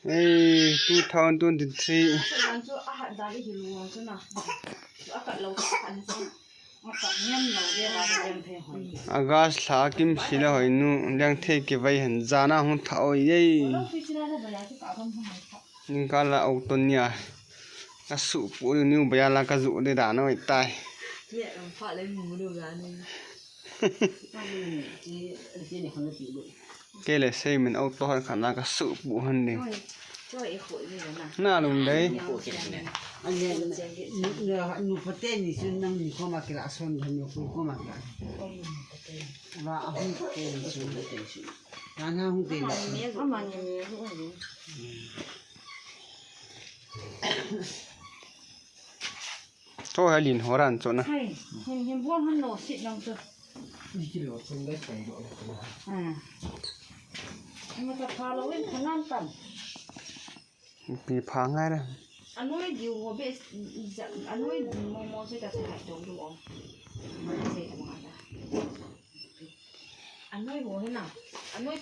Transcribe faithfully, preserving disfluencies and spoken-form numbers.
Ei, two thousand twenty-three. August lha kimsi le hoinu, Lengthei kivei hen, jana hung tha oi ei. Ningkala auto nia. Kasuhpu niu baya la kajuh de dan oi tai. Kei le seimin auto hon khat na kasuhpu hon ding. Na lungdei. Nupa teni chu nangni koma kila son, nangni koma kila. Ra ahung teni chu. Ra na hung teni chu. Tho halin horan chona. Hai, hin, hin buang han lo sit lang chu. Ni kilo chun dai sai lo. Ah. Ama ta pha lo in khanan tam. Pi pha ngai ra. Anoi diu ho be, anoi mo mo se ta sa hai dong du ong. Ma se ta ma ta. Anoi ho he na. Anoi